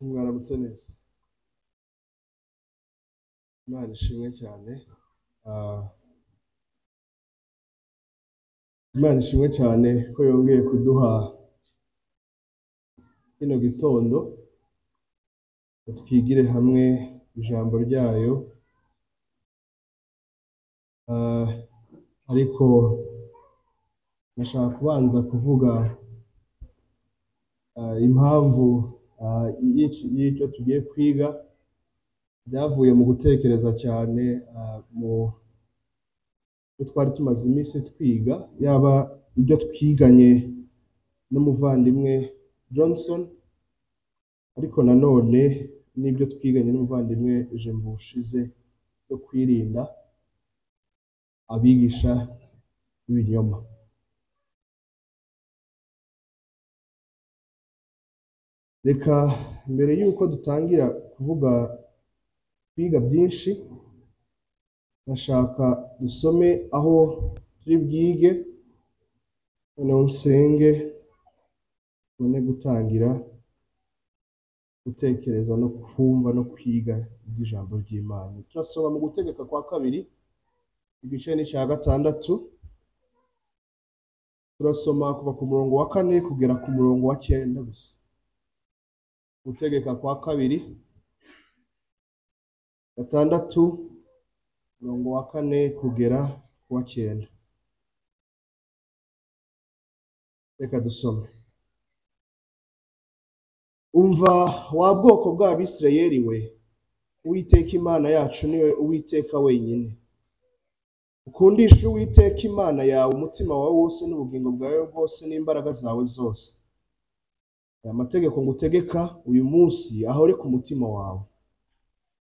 Mwaramutse neza. Imana ishimwe cyane. Imana ishimwe cyane ko yongeye kuduha kino gitondo ngo twigire hamwe ijambo ryayo. Ariko ndashaka kubanza kuvuga impamvu y'icyo tugiye kwiga. Byavuye mu gutekereza cyane mu byo twari tumaze iminsi twiga, yaba ibyo twiganye n'umuvandimwe Johnson, ariko nanone n'ibyo twiganye n'umuvandimwe Jemvushize yo kwirinda abigisha b'ibinyoma. Reka mbere y'uko dutangira kuvuga kwiga byinshi, ndashaka dusome aho turi bwige, noneho nsenge tubone gutangira gutekereza no kumva no kwiga iby'ijambo ry'Imana. Turasoma mu Gutegeka kwa Kabiri, igice ni icya 6, turasoma kuva ku murongo wa 4 kugera ku murongo wa 9 gusa. Gutegeka kwa Kabiri 6, murongo wa 4 kugera ku wa 9. Reka dusome. Umva wa bwoko bw'Abisirayeli we, Uwiteka Imana yacu niwe Uwiteka wenyine. Ukundishe Uwiteka Imana yawe umutima wawe wose n'ubugingo bwawe bwose n'imbaraga zawe zose. Aya mategeko ngutegeka uyu munsi ahore ku mutima wawe.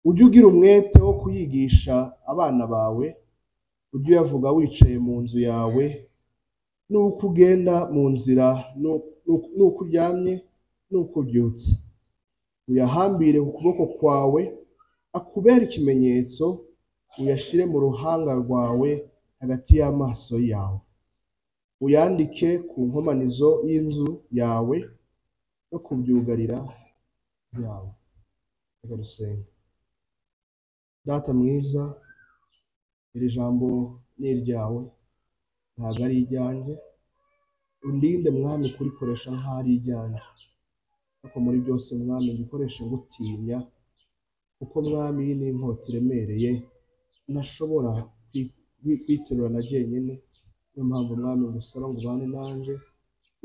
Ujye ugira umwete wo kuyigisha abana bawe, ujye uyavuga wicaye mu nzu yawe, n'uko ugenda mu nzira, n'uko uryamye, n'uko ubyutse. Uyahambire ku kuboko kwawe, akubere ikimenyetso, uyashyire mu ruhanga rwawe hagati y'amaso yawe. Uyandike ku nkomanizo y'inzu yawe no kubyugarira byawe. Reka dusenge. Data mwiza, iri jambo ni iryawe, ntabwo ari iryanjye. Undinde Mwami kurikoresha nk'aho ari iryanjye, ariko muri byose Mwami ngikoreshe ngutinya, kuko Mwami iyi ni inkota iremereye ntashobora kwiterura na jyenyine. Niyo mpamvu Mwami ngusaba ngo ubane nanje,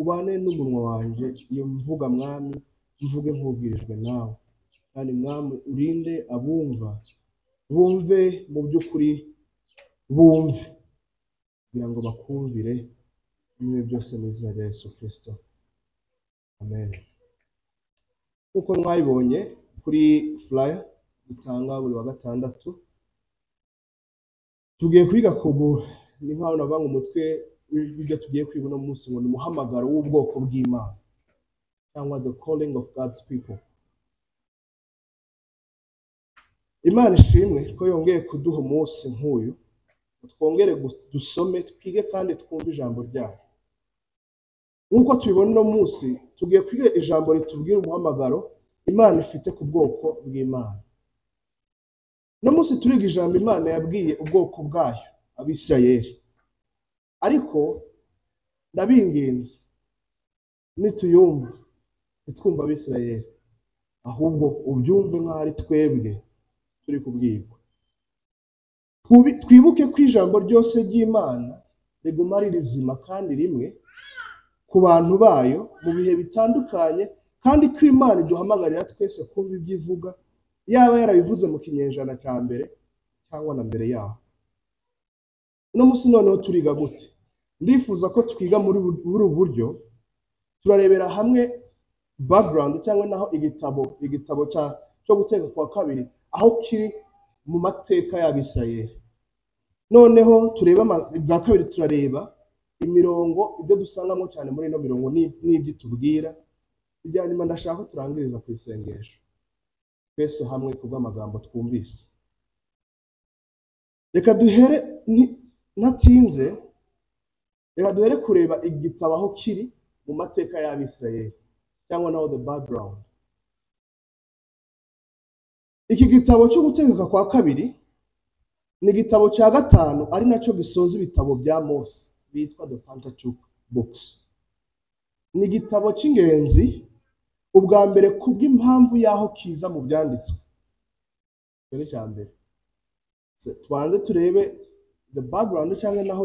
ubane n'umunwa wanjye, iyo mvuga Mwami mvuge nk'ubwirijwe nawe. Kandi Mwami urinde abumva bumve mu by'ukuri, bumve kugira ngo bakumvire ibihe byose mu izina rya Yesu Kristo, amen. Nk'uko mwabibonye kuri flyer dutanga buri wa gatandatu, tugiye kwiga ku ni nkaho navanga umutwe w'ibyo tugiye kwiga uno munsi ngo ni umuhamagaro w'ubwoko bw'Imana, cyangwa the calling of God's people. Imana ishimwe ko yongeye kuduha umunsi nk'uyu, twongere dusome, twige kandi twumve ijambo ryayo. Nk'uko tubibona uno munsi, tugiye kwiga ijambo ritubwira umuhamagaro Imana ifite ku bwoko bw'Imana. Uno munsi turiga ijambo Imana yabwiye ubwoko bwayo Abisirayeli. Ariko ndabinginze nituyumva ntitwumve Abisirayeli, ahubwo ubyumve nk'aho ari twebwe turi kubwirwa. Twibuke ko ijambo ryose ry'Imana riguma ari rizima kandi rimwe ku bantu bayo mu bihe bitandukanye, kandi ko Imana iduhamagarira twese kumva ibyo ivuga, yaba yarabivuze mu kinyejana cya mbere cyangwa na mbere yaho. Uno munsi noneho turiga gute? Ndifuza ko twiga muri ubu buryo. Turarebera hamwe background cyangwa naho igitabo cyo Gutegeka kwa Kabiri aho kiri mu mateka y'Abisirayeli. Noneho tureba bwa kabiri, turareba imirongo, ibyo dusangamo cyane muri ino mirongo n'ibyo tubwira. Ibya nyuma ndashaka ko turangiriza ku isengesho twese hamwe kubw'amagambo twumvise. Reka duhere ntatinze, reka duhere kureba igitabo aho kiri mu mateka y'Abisirayeli, cyangwa naho the background. Iki gitabo cyo Gutegeka kwa Kabiri ni igitabo cya gatanu, ari nacyo gisoza ibitabo bya Mose bitwa the Pentateuch books. Ni igitabo cy'ingenzi ubwa mbere kubw'impamvu y'aho kiza mu byanditswe. Icyo cya mbere, tubanze turebe the background cyangwa naho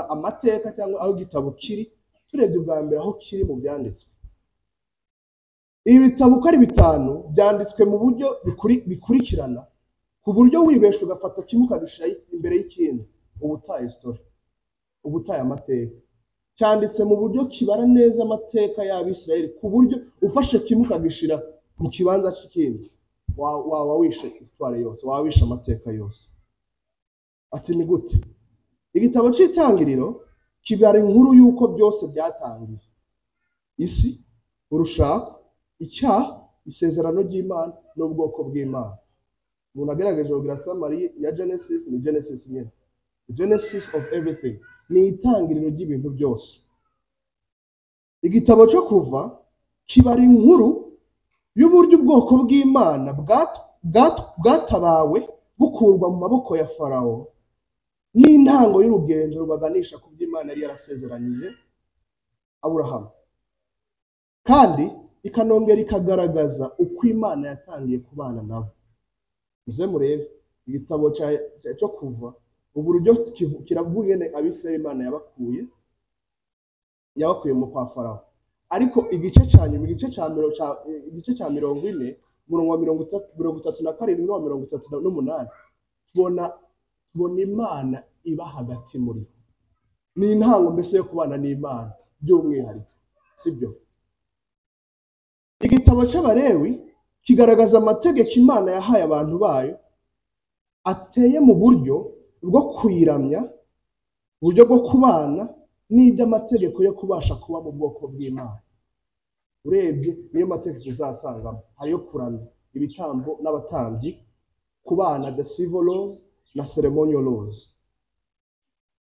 amateka cyangwa aho igitabo kiri, turebye ubwa mbere aho kiri mu byanditswe. Ibi bitabo uko ari bitanu byanditswe mu buryo bikurikirana, ku buryo wibesha ugafata kimwe ukagishyira imbere y'ikindi, uba utaye story, uba utaye amateka. Cyanditse mu buryo kibara neza amateka y'Abisirayeli, ku buryo ufashe kimwe ukagishyira mu kibanza cy'ikindi waba wishe histoire yose, waba wishe amateka yose. Ati ni gute? Igitabo cy'Itangiriro kibara inkuru y'uko byose byatangiye: isi, urushako, icyaha, isezerano ry'Imana n'ubwoko bw'Imana. Umuntu agerageje kugira summary ya Genesis, ni Genesis nyine, Genesis of everything, ni itangiriro ry'ibintu byose. Igitabo cyo Kuva kibara inkuru y'uburyo ubwoko bw'Imana bwatabawe bukurwa mu maboko ya Farawo, n'intango y'urugendo rubaganisha ku byo Imana yari yarasezeranyije Aburahamu, kandi ikanongera ikagaragaza uko Imana yatangiye kubana nabo. Muze murebe igitabo cyo Kuva, uburyo kiravuga ingene Abisirayeli Imana yabakuye mu kwa Farawo. Ariko igice cya nyuma, igice cya 40, umurongo wa 37 n'uwa 38, tubona Imana iba hagati muri bo. Ni intango mbese yo kubana n'Imana by'umwihariko, sibyo? Igitabo cy'Abalewi kigaragaza amategeko Imana yahaye abantu bayo, ateye mu buryo bwo kuyiramya, uburyo bwo kubana, n'iby'amategeko yo kubasha kuba mu bwoko bw'Imana. Urebye niyo mategeko uzasangamo, hariyo kuramya, ibitambo n'abatambyi, kubana, the civil laws na ceremonial laws,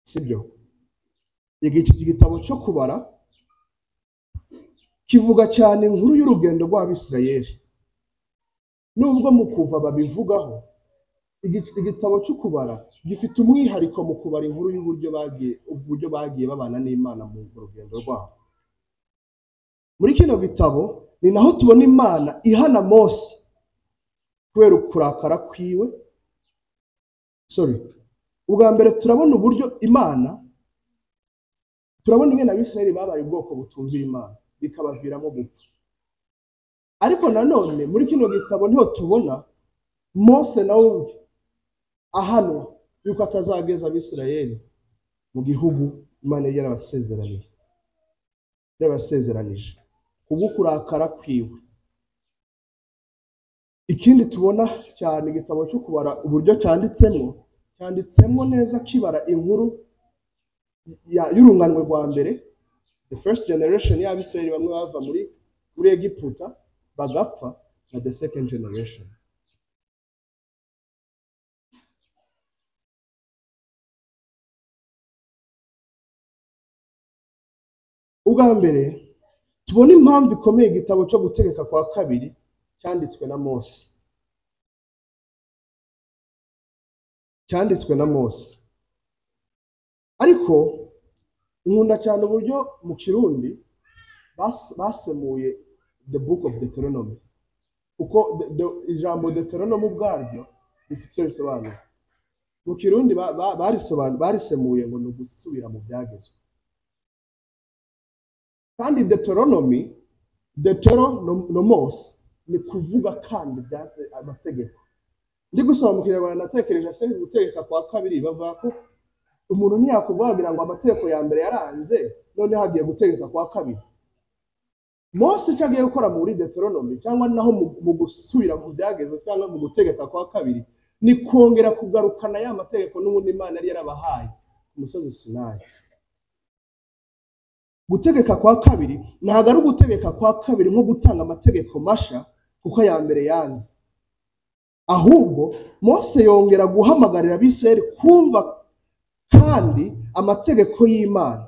sibyo? Igitabo cyo Kubara kivuga cyane inkuru y'urugendo rw'Abisirayeli. Nubwo mu Kuva babivugaho, igitabo cyo Kubara gifite umwihariko mu kubara inkuru y'uburyo bagiye babana n'Imana mu rugendo rwabo. Muri kino gitabo ni naho tubona Imana ihana Mose kubera ukurakara kwiwe. Sorry, ubwa mbere turabona uburyo Imana, turabona ingene Abisirayeli babaye ubwoko butumvira Imana bikabaviramo gupfa. Ariko nanone muri kino gitabo niho tubona Mose nawe ubwe ahanwa yuko atazageza Abisirayeli mu gihugu Imana yari yarabasezeranije kubwo kurakara kwiwe. Ikindi tubona cyane igitabo cyo Kubara uburyo cyanditsemo neza, kibara inkuru y'urunganwe rwa mbere, the first generation y'Abisirayeli bamwe bava muri Egiputa bagapfa, na the second generation. Ubwa mbere tubona impamvu ikomeye igitabo cyo Gutegeka kwa Kabiri cyanditswe na Mose. Cyanditswe na Mose. Ariko nkunda cyane uburyo mu Kirundi basemuye the book of Deuteronomy, kuko ijambo Deuteronomy ubwaryo rifite icyo risobanura. Mu Kirundi barisemuye ngo ni ugusubira mu byagezwe. Kandi Deuteronomy, Deuteronomos, ni kuvuga kandi amategeko. Ndi gusoma mu Kinyarwanda natekereje se Gutegeka kwa Kabiri, bavuga ko umuntu ntiyakuvugira ngo amategeko ya mbere yaranze, none hagiye gutegeka kwa kabiri. Mose icyo agiye gukora muri Deuteronomy cyangwa naho mu gusubira mu byagezwe cyangwa mu gutegeka kwa kabiri, ni kongera kugarukana ya mategeko n'ubundi Imana yari yarabahaye ku musozi Sinayi. Gutegeka kwa kabiri ntabwo ari ugutegeka kwa kabiri nko gutanga amategeko masha, kuko aya mbere yanze. Ahubwo Mose yongera guhamagarira Abisirayeli kumva kandi amategeko y'Imana.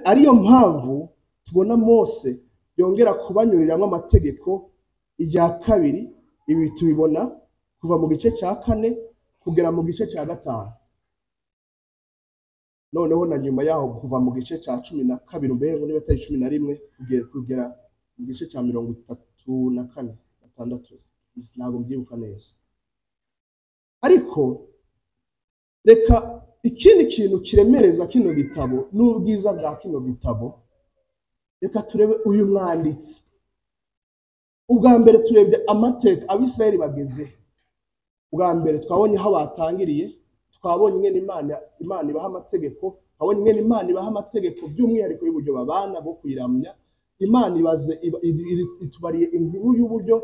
Ariyo mpamvu tubona Mose yongera kubanyuriramo amategeko irya kabiri, Ibi tubibona kuva mu gice cya 4 kugera mu gice cya 5. Noneho na nyuma yaho kuva mu gice cya 12 mbere ngo niba atari 11 kugera mu gice cya 34 6, ntabwo mbyibuka neza. Ariko reka ikindi kintu kiremereza kino gitabo n'ubwiza bwa kino gitabo, reka turebe uyu mwanditsi. Ubwa mbere turebye amateka Abisirayeli bageze. Ubwa mbere twabonye aho batangiriye, twabonye ingene Imana ibaha amategeko, twabonye ingene Imana ibaha amategeko by'umwihariko y'uburyo babana bo kuyiramya. Imana ibaze itubariye inkuru y'uburyo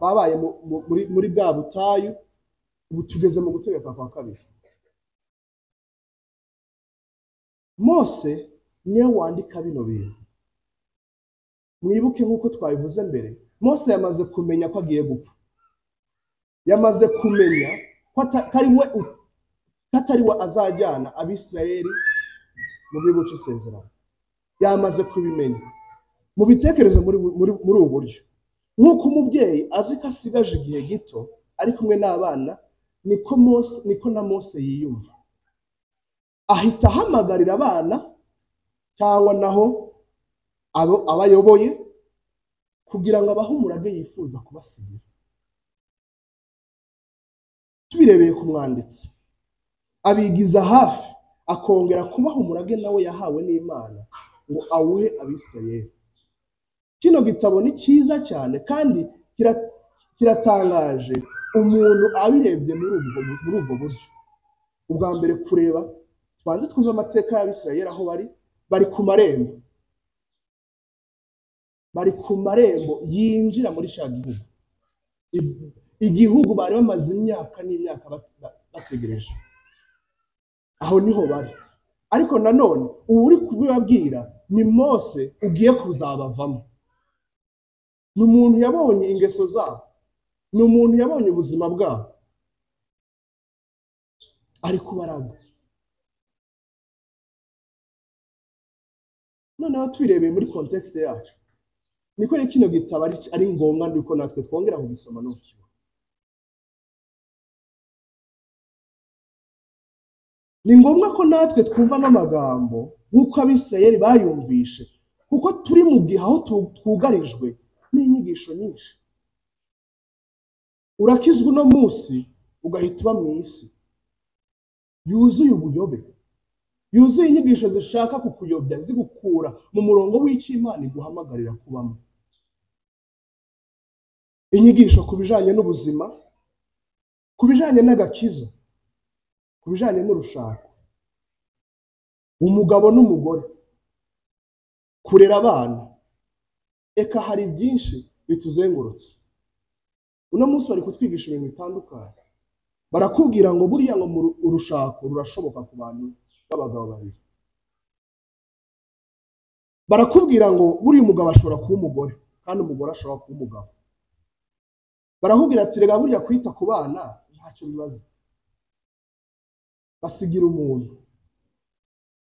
babaye muri bwa butayu. Ubu tugeze mu gutegeka kwa kabiri. Mose niwe wandika bino bintu. Mwibuke nk'uko twabivuze mbere, Mose yamaze kumenya ko agiye gupfa. Yamaze kumenya ko atari we azajyana Abisirayeli mu gihugu cy'isezerano. Yamaze kubimenya. Mu bitekerezo muri ubu buryo, nk'uko umubyeyi azi ko asigaje igihe gito ari kumwe n'abana, niko na Mose yiyumva. Ahita ahamagarira abana cyangwa naho abo abayoboye kugira ngo abahe umurage yifuza kubasigira. Tubirebeye ku mwanditsi, abigiza hafi akongera kubaha umurage nawe yahawe n'Imana ngo awuhe Abisirayeli. Kino gitabo ni cyiza cyane kandi kiratangaje umuntu abirebye muri ubwo buryo. Ubwa mbere kureba tubanze twumve amateka y'Abisirayeli aho bari ku marembo. Bari ku marembo yinjira muri cya gihugu. Igihugu bari bamaze imyaka n'imyaka bategereje. Aho niho bari. Ariko nanone uri kubibabwira ni Mose ugiye kuzabavamo. Ni umuntu yabonye ingeso zabo, ni umuntu yabonye ubuzima bwabo, ari kubaraga. Noneho tubirebeye muri context yacu, niko rero kino gitabo ari ngombwa ndiko natwe twongera kugisoma no kukibona. Ni ngombwa ko natwe twumva n'amagambo nk'uko Abisirayeli bayumvishe, kuko turi mu gihe aho twugarijwe n'inyigisho nyinshi. Urakizwa uno munsi ugahita uba mu isi yuzuye ubuyobe, yuzuye inyigisho zishaka kukuyobya, zigukura mu murongo w'icyo Imana iguhamagarira kubamo. Inyigisho ku bijanye n'ubuzima, ku bijanye n'agakiza, ku bijanye n'urushako, umugabo n'umugore, kurera abana. Eka hari byinshi bituzengurutse. Uno munsi bari kutwigisha ibintu bitandukanye. Barakubwira ngo buriya ngo urushako rurashoboka ku bantu b'abagabo babiri. Barakubwira ngo buriya umugabo ashobora kuba umugore kandi umugore ashobora kuba umugabo. Barakubwira ati rega burya kwita ku bana ntacyo bibaza, basigira umuntu.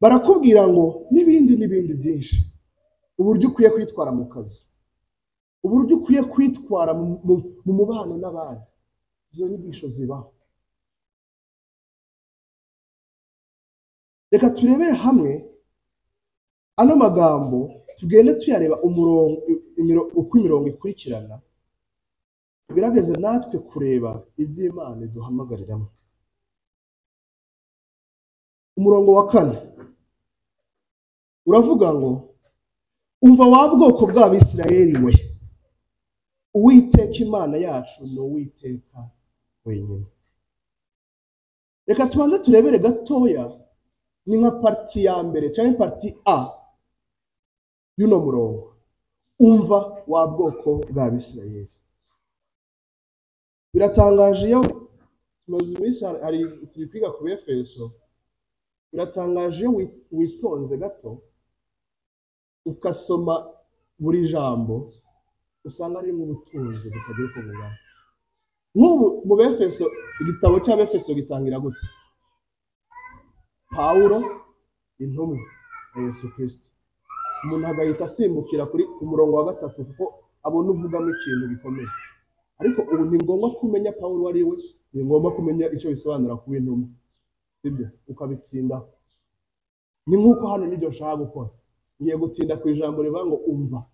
Barakubwira ngo n'ibindi n'ibindi byinshi, uburyo ukwiye kwitwara mu kazi, uburyo ukwiye kwitwara mu mubano n'abandi. Izo nyigisho zibaho. Reka turebere hamwe ano magambo, tugende tuyareba umurongo, uko imirongo ikurikirana, tugerageze natwe kureba iby'Imana iduhamagariramo. Umurongo wa 4 uravuga ngo umva wa bwoko bw'Abisirayeli we, Uwiteka Imana yacu ni Uwiteka wenyine. Reka tubanze turebere gatoya, ni nka parti ya mbere cyangwa parti A y'uno murongo. Umva wa bwoko bw'Abisirayeli. Biratangaje iyo tumaze iminsi hari turi kwiga ku Efeso, biratangaje iyo witonze gato ukasoma buri jambo usanga ari mu butunzi butagira uko bungana. Nk'ubu mu Befeso, igitabo cy'Abefeso gitangira gute? Pawulo intumwa ya Yesu Kristo. Umuntu agahita asimbukira kuri umurongo wa 3 kuko abona uvugamo ikintu gikomeye. Ariko ubu ni ngombwa kumenya Pawulo ari we, ni ngombwa kumenya icyo bisobanura kuba intumwa, sibyo? Ukabitindaho. Ni nk'uko hano nibyo nshaka gukora, ngiye gutinda ku ijambo rivuga ngo umva.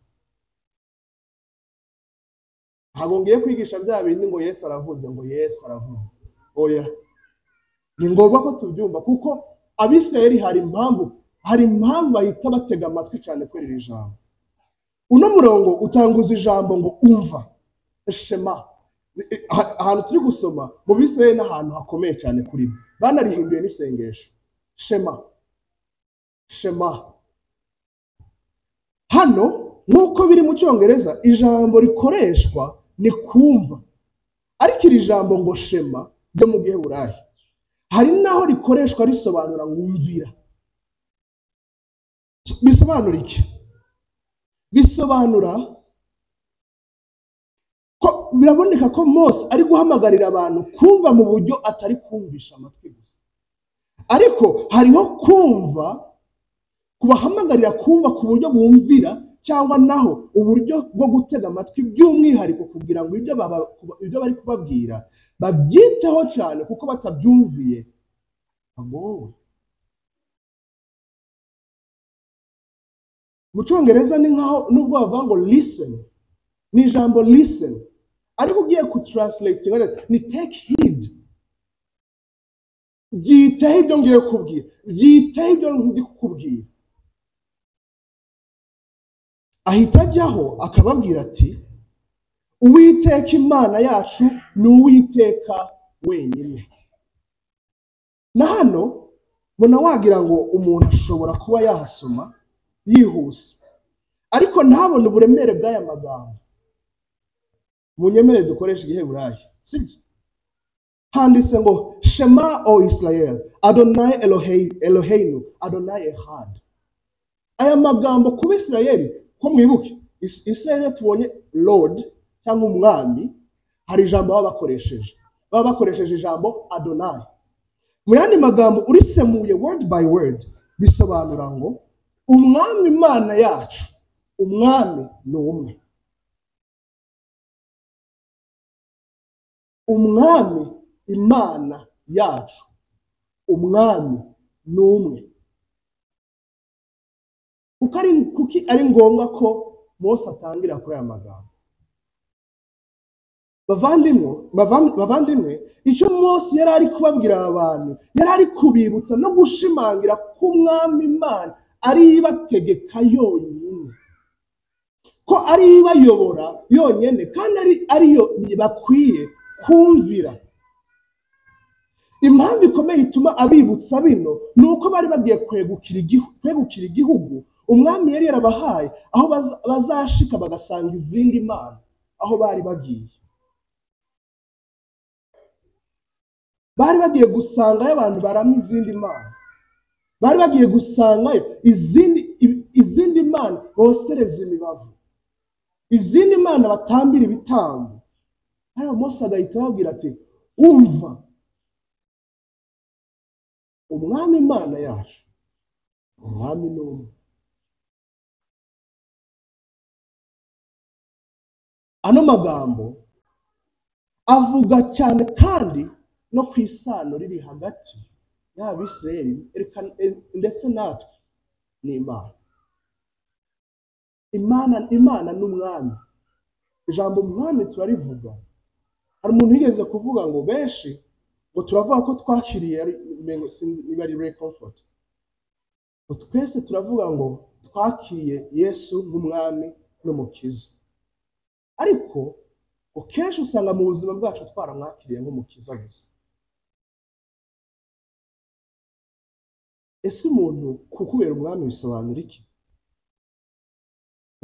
Ntabwo ngiye kwigisha bya bindi ngo Yesu aravuze, ngo Yesu aravuze. Oya, ni ngombwa ko tubyumva, kuko Abisirayeli hari impamvu bahita batega amatwi cyane kuri iri jambo. Uno murongo utanguza ijambo ngo umva, shema. Ahantu turi gusoma mu Bisirayeli n'ahantu hakomeye cyane kuri bo, banarihinduye n'isengesho. Shema, shema. Hano nk'uko biri mu Cyongereza, ijambo rikoreshwa ni kumva, ariko iri jambo ngo shema ryo mu Giheburayi hari naho rikoreshwa risobanura ngumvira. Bisobanura iki? Bisobanura ko biraboneka ko Mose ari guhamagarira abantu kumva mu buryo atari kumvisha amatwi gusa, ariko hariho kumva kubahamagarira kumva ku buryo bumvira, cyangwa naho uburyo bwo gutega amatwi by'umwihariko kugira ngo ibyo bari kubabwira babyiteho cyane, kuko batabyumviye bagowe. Mu Cyongereza ni nkaho nubwo bavuga ngo listen, ni ijambo listen, ariko ugiye ku translate ni take heed. Byiteho ibyo ngiye kubwira, byiteho ibyo ndi kukubwira. Ahita ajyaho akababwira ati Uwiteka Imana yacu ni Uwiteka wenyine. Na hano mbona wagira ngo umuntu ashobora kuba yahasoma yihuse, ariko ntabone uburemere bw'aya magambo. Munyemere dukoresha Igiheburayi, sibyo? Handitse ngo Shema o Israel, Adonai Eloheinu, Adonai Echad. Aya magambo ku Bisirayeli, ko mwibuke Isirayeli tubonye Lord cyangwa umwami, hari ijambo baba bakoresheje ijambo Adonai. Mu yandi magambo urisemuye word by word bisobanura ngo umwami Imana yacu, umwami ni umwe. Umwami Imana yacu, umwami ni umwe. Kuki ari ngombwa ko Mose atangira kuri aya magambo? Bavandimwe, icyo Mose yari ari kubabwira abantu, yari ari kubibutsa no gushimangira ko umwami Imana ari ibategeka yonyine, ko ari ibayobora yonyine, kandi ariyo bakwiye kumvira. Impamvu ikomeye ituma abibutsa bino ni uko bari bagiye kwegukira igihugu umwami yari yarabahaye, aho bazashika bagasanga izindi mana aho bari bagiye. Bari bagiye gusangayo abantu baramya izindi mana, bari bagiye gusangayo izindi mana bosereza imibavu, izindi mana batambira ibitambo. Ariko Mose agahita ababwira ati umva, umwami Imana yacu, umwami ni umwe. Ano magambo avuga cyane kandi no ku isano riri hagati y'Abisirayeli ndetse natwe n'Imana. Imana n'umwami. Ijambo umwami turarivuga. Hari umuntu yigeze kuvuga ngo benshi ngo turavuga ko twakiriye, niba ari Ray Comfort, ngo twese turavuga ngo twakiriye Yesu nk'umwami n'umukiza, ariko kenshi usanga mu buzima bwacu twaramwakiriye nk'umukiza gusa. Ese umuntu kukubera umwami bisobanura iki?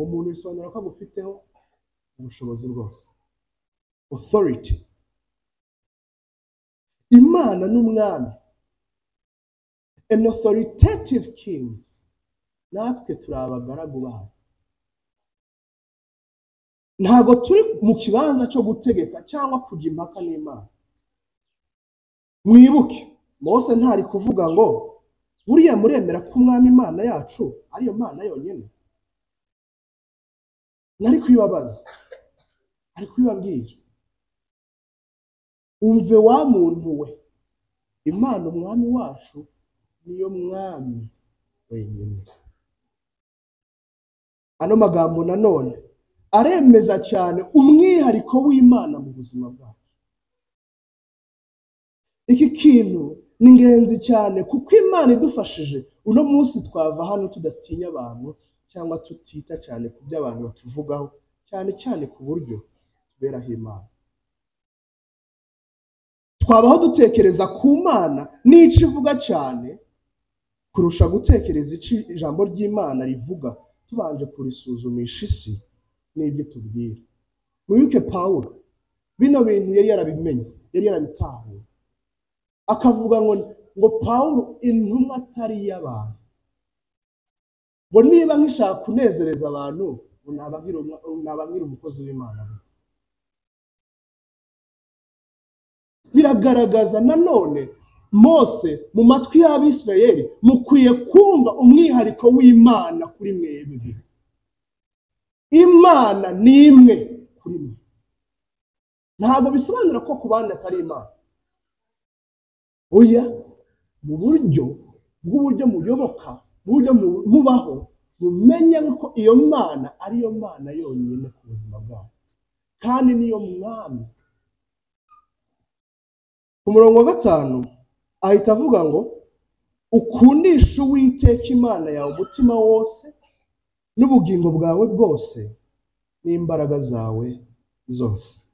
Umuntu bisobanura ko agufiteho ubushobozi bwose, authority. Imana n'umwami, an authoritative king, natwe turi abagaragu bayo. Ntabwo turi mu kibanza cyo gutegeka cyangwa kujya impaka n'Imana. Mwibuke Mose ntari kuvuga ngo buriya muremera ko umwami Imana yacu ariyo Mana yonyine. Nari kwibabaza, ari kubibabwira. Umve wa muntu we, Imana umwami wacu niyo mwami wenyine. Ano magambo nanone aremeza cyane umwihariko w'Imana mu buzima bwacu. Iki kintu ni ingenzi cyane kuko Imana idufashije uno munsi twava hano tudatinya abantu cyangwa tutita cyane ku byo abantu batuvugaho, cyane cyane ku buryo tuberaho Imana. Twabaho dutekereza ku Mana n'icyo ivuga cyane kurusha gutekereza icyo ijambo ry'Imana rivuga, tubanje kurisuzumisha isi n'ibyo tubwira. Mwibuke Pawulo, bino bintu yari yarabimenye, yari yarabitahuye, akavuga ngo Pawulo intumwa atari iy'abantu, ngo niba nkishaka kunezereza abantu ngo naba nkiri umukozi w'Imana. Biragaragaza nanone Mose mu matwi y'Abisirayeli, mukwiye kumva umwihariko w'Imana kuri mwebwe. Imana ni imwe kuri mwe. Ntabwo bisobanura ko ku bandi atari Imana. Oya, mu buryo bw'uburyo muyoboka, mu buryo mubaho, mumenye ko iyo Mana ariyo Mana yonyine ku buzima bwanyu, kandi niyo mwami. Ku murongo wa 5 ahita avuga ngo ukundishe Uwiteka Imana yawe umutima wose n'ubugingo bwawe bwose n'imbaraga zawe zose.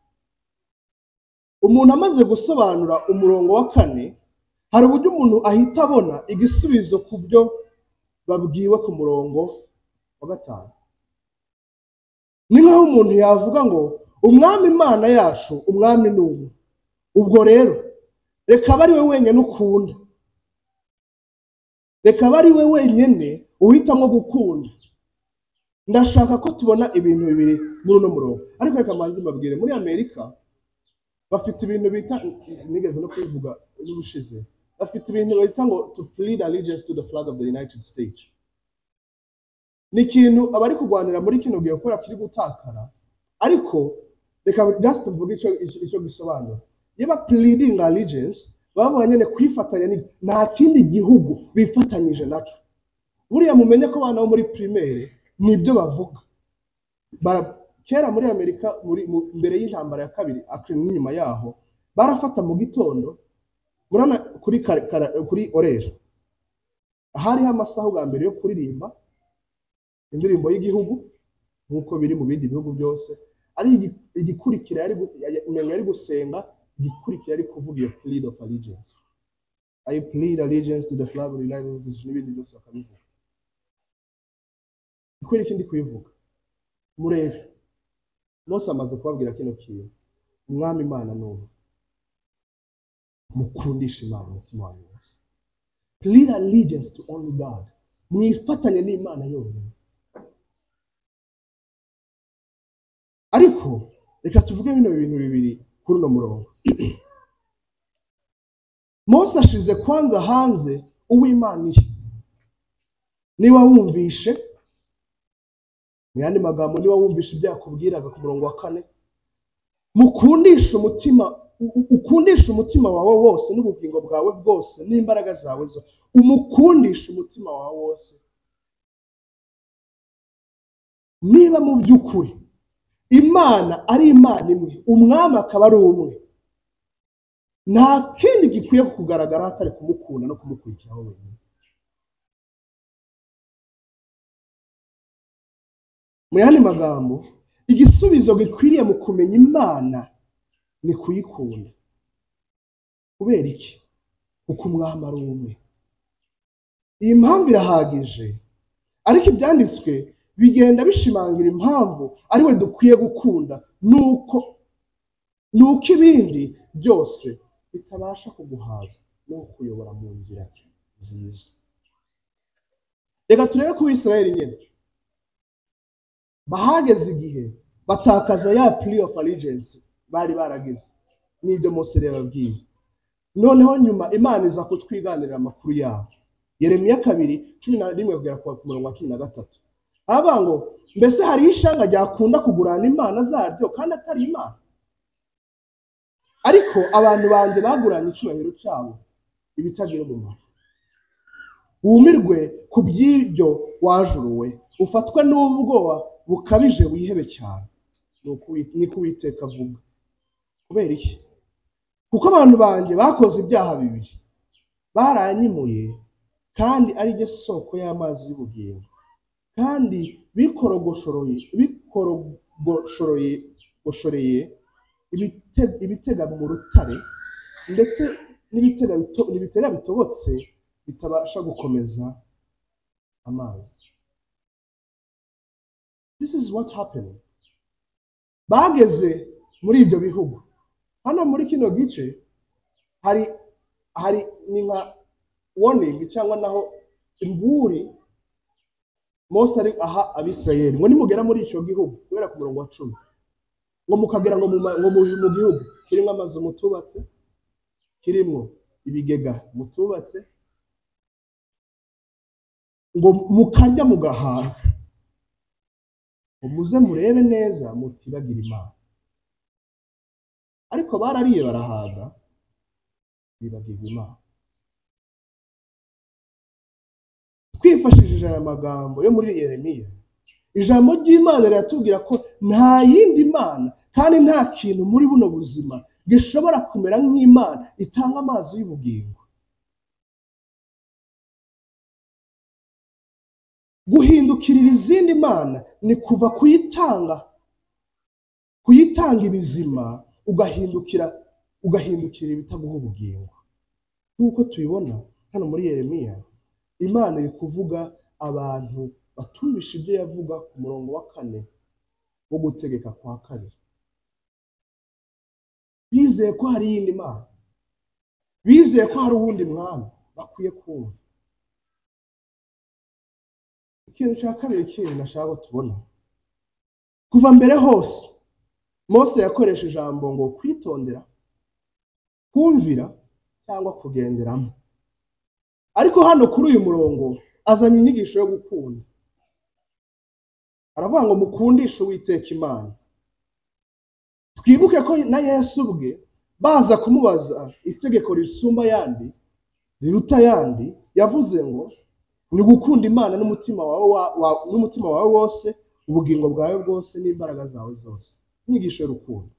Umuntu amaze gusobanura umurongo wa 4, hari uburyo umuntu ahita abona igisubizo ku byo babwiwe ku murongo wa 5. Ni nkaho umuntu yavuga ngo umwami Imana yacu, umwami ni umwe. Ubwo rero reka abe ari we wenyine ukunda, reka abe ari we wenyine uhitamo gukunda. Ndashaka ko tubona ibintu bibiri muri uno murongo, ariko reka manze mbabwire. Muri Amerika bafite ibintu bita, nigeze no kubivuga n'ubushize, bafite ibintu bita ngo to plead allegiance to the flag of the United States. Ni ikintu abari kurwanira muri kino gihe kubera kiri gutakara, ariko reka just mvuge icyo gisobanura. Niba pleading allegiance, bavuga nyine kwifatanya nta kindi gihugu bifatanyije naco. Buriya mumenye ko abana bo muri primaire nibyo bavuga. Kera muri Amerika, mbere y'intambara ya kabiri n'inyuma yaho, barafata mu gitondo murana kuri orera, hariho amasaha ubwa mbere yo kuririmba indirimbo y'igihugu nk'uko biri mu bindi bihugu byose, ari igikurikira yari gusenga, igikurikira yari kuvuga iyo plead of allegiance. I plead allegiance to the flag of the United States, n'ibindi byose bakabivuga. Kubera ikindi kubivuga, murebe Mose amaze kubabwira kino kintu, umwami Imana ni umwe, mukundisha Imana umutima wanyu wose. Plead allegiance to only God, mwifatanye n'Imana yonyine. Ariko reka tuvuge bino bintu bibiri kuri uno murongo. Mose ashize kwanza hanze uw'Imana iri. Niba wumvishe, mu yandi magambo, niba wumvishe ibyo yakubwiraga ku murongo wa 4, mukundishe umutima, ukundishe umutima wawe wose n'ubugingo bwawe bwose n'imbaraga zawe zose, umukundishe umutima wawe wose. Niba mu by'ukuri Imana ari Imana imwe, umwami akaba ari umwe, nta kindi gikwiye kugaragara atari kumukunda no kumukurikiraho wenyine. Mu yandi magambo, igisubizo gikwiriye mu kumenya Imana ni kuyikunda. Kubera iki? Kuko umwami ari umwe. Iyi mpamvu irahagije, ariko ibyanditswe bigenda bishimangira impamvu ari we dukwiye gukunda, nuko ibindi byose bitabasha kuguhaza no kuyobora mu nzira nziza. Reka turebe ku Bisirayeli nyine. Bahageze igihe batakaza ya plea of allegiance bari baragize n'ibyo Mose yababwiye. Noneho nyuma Imana iza kutwiganirira amakuru yabo. Yeremiya 2:11 kugera ku murongo wa 13. Aba ngo mbese hari ishanga ryakunda kugurana imana zaryo kandi atari Imana? Ariko abantu banjye baguranye icyubahiro cyabo ibitagira umumaro. Wumirwe ku by'ibyo wajuruwe, ufatwe n'ubwoba bukabije wihebe cyane. Niko Uwiteka avuga. Kubera iki? Kuko abantu banjye bakoze ibyaha bibiri, baranyimuye kandi ari ryo soko y'amazi y'ubugingo, kandi bikorogoshoreye ibitega mu rutare, ndetse n'ibitega bitobotse bitabasha gukomeza amazi. This is what happened. Bageze muri ibyo bihugu. Hano muri kino gice hari ni nka warning cyangwa naho imburi Mose ari aha Abisirayeli ngo nimugera muri icyo gihugu, kubera ku murongo wa 10, ngo mukagera ngo mu gihugu kirimo amazu mutubatse, kirimo ibigega mutubatse, ngo mukarya mugahaga, ngo muze murebe neza mutibagira Imana. Ariko barariye barahaga, bibagirwa Imana. Twifashishije aya magambo yo muri Yeremiya, ijambo ry'Imana riratubwira ko nta yindi Mana kandi nta kintu muri buno buzima gishobora kumera nk'Imana itanga amazi y'ubugingo. Guhindukirira izindi mana ni kuva kuyitanga ibizima ugahindukira ibitaguha ubugingo. Nk'uko tubibona hano muri Yeremiya, Imana iri kuvuga abantu batumvisha ibyo yavuga ku murongo wa 4 wo gutegeka kwa 2. Bizeye ko hari iyindi Mana, bizeye ko hari uwundi mwami bakwiye kumva. Ikintu cya kabiri kintu nashaka tubona, kuva mbere hose Mose yakoresha ijambo ngo kwitondera, kumvira cyangwa kugenderamo. Ariko hano kuri uyu murongo azanye inyigisho yo gukunda. Aravuga ngo mukundishe Uwiteka Imana. Twibuke ko na Yesu ubwe baza kumubaza itegeko risumba yandi, riruta yandi, yavuze ngo ni gukunda Imana n'umutima wawe n'umutima wawe wose, ubugingo bwawe bwose n'imbaraga zawe zose. Inyigisho y'urukundo.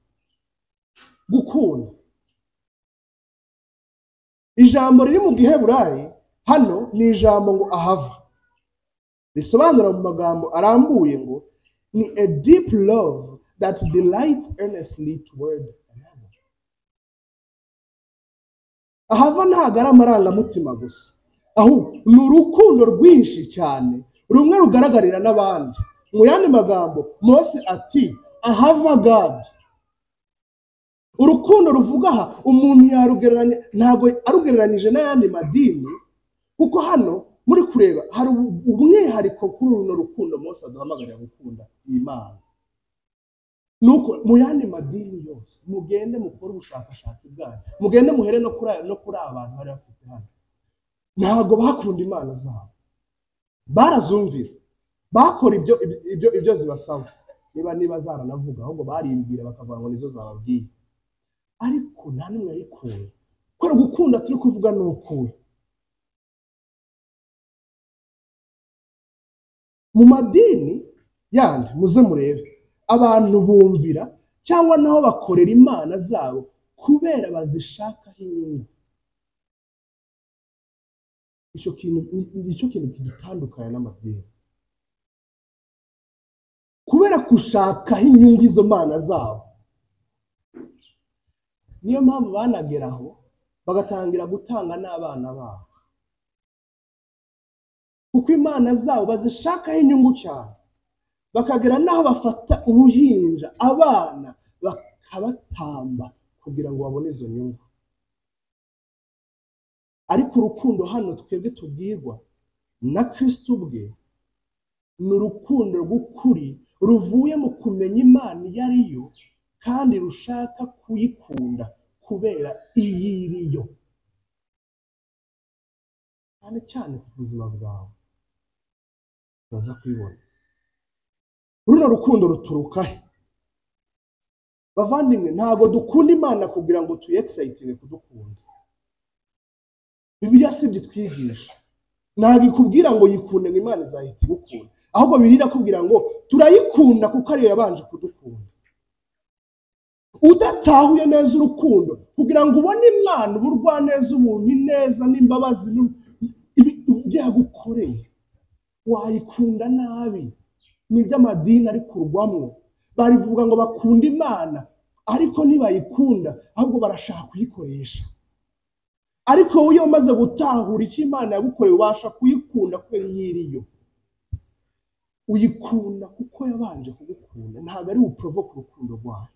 Gukunda. Ijambo riri mu Giheburayi hano ni ijambo ngo ahava, risobanura mu magambo arambuye ngo ni a deep love that delights earnestly toward another. Ahava ntabwo ari amarangamutima gusa, ahubwo ni urukundo rwinshi cyane rumwe rugaragarira n'abandi. Mu yandi magambo Mose ati ahava God. Urukundo ruvuga aha umuntu yarugereranya, ntabwo arugereranyije n'ayandi madini, kuko hano muri kureba hari umwihariko kuri runo rukundo Mose aduhamagarira gukunda Imana. Nuko mu yandi madini yose mugende mukore ubushakashatsi bwanyu, mugende muhere no kuri abantu bari bafite hano, ntabwo bakunda Imana zabo, barazumvira, bakora ibyo zibasaba, niba zaranavuga ahubwo barimbwira bakavuga ngo nizo zababwiye, ariko nta n'umwe yayikuye. Kubera gukunda turi kuvuga ni ukuwe. Mu madini yandi muze murebe abantu bumvira cyangwa naho bakorera Imana zabo kubera bazishakaho inyungu. Icyo kintu kidutandukanya n'amadini, kubera gushakaho inyungu izo mana zabo. Niyo mpamvu banageraho bagatangira gutanga n'abana babo, kuko Imana zabo bazishakaho inyungu cyane, bakagera naho bafata uruhinja abana bakabatamba kugira ngo babone izo nyungu. Ariko urukundo hano twebwe tubwirwa na Kristo ubwe ni urukundo rw'ukuri ruvuye mu kumenya Imana iyo ari yo, kandi rushaka kuyikunda kubera iyiriyo, cyane cyane ku buzima bwawe uraza kwibona. Runo rukundo ruturuka he? Bavandimwe, ntabwo dukunda Imana kugira ngo tuyexitinge kudukunda. Bibiliya si ibyo itwigisha. Ntabwo ikubwira ngo yikunde ngo Imana izahita igukunda, ahubwo Bibiliya irakubwira ngo turayikunda kuko ariyo yabanje kudukunda. Udatahuye neza urukundo kugira ngo ubone Imana uburwaneza, ubuntu, ineza n'imbabazi byagukoreye, wayikunda nabi. Nibyo amadini ari kurwamwo, barivuga ngo bakunda Imana ariko ntibayikunda, ahubwo barashaka kuyikoresha. Ariko wowe iyo umaze gutahura icyo Imana yagukoreye, ubasha kuyikunda kubera iyo iriyo. Uyikunda kuko yabanje kugukunda, ntabwo ari buprovoke urukundo rwayo.